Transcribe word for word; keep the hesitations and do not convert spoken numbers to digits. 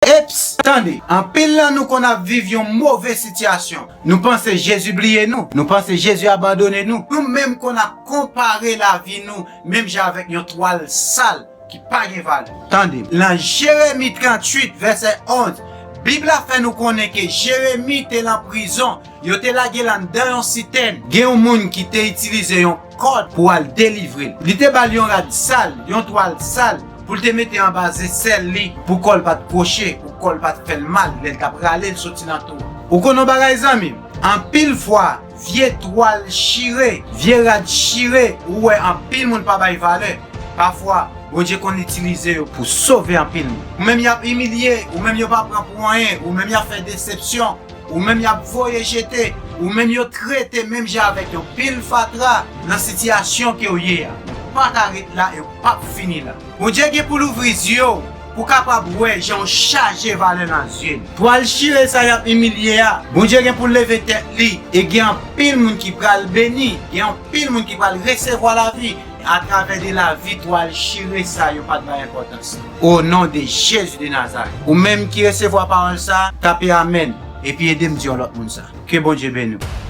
Eps, tande, anpil nan nou konn ap viv yon move sitiyasyon. Nou panse Jezi bliye nou, nou panse Jezi abandone nou. Nou menm konn ap konpare lavi nou, menm jan avèk yon twal sal ki pa gen valè. Tande, nan Jeremi tranntuit, vèsè onz, Bib la fè nou konnen ke Jeremi te lan prizon, yo te lage l anndan yon sitèn. Gen yon moun ki te itilize yon kòd pou al delivre l. Li te ba l yon rad sal, yon twal sal, pou l te mete anba zesèl li, pou kò l pa t kwoche, pou kò l pa t fè l mal lè l t ap rale l soti nan tou a. Ou konn yon bagay, zanmi m? Anpil fwa, vye twal chire, vye rad chire, ou wè anpil moun pa bay valè. Pafwa, Bondye konn itilize yo pou sove anpil moun. Ou menm y ap imilye, ou menm yo pa pran pou anyen, ou menm y ap fè desepsyon, ou menm y ap voye jete, ou menm yo trete menm jan avèk yon pil fatra nan sitiyasyon ke w ye a. Ou pa ka ret la e w p ap fini la. Bondye gen pou l ouvri zye w pou w kapab wè jan w chaje valè nan zye l. Twal chire sa y ap imilye a, Bondye gen pou l leve tèt li e gen anpil moun ki pral beni, gen anpil moun ki pral resevwa lavi atravè de lavi twal chire sa yo pa t bay enpòtans. O non de Jezi de Nazarèt. Ou menm ki resevwa pawòl sa, tape amèn epi ede m di yon lòt moun sa. Ke Bondye beni w.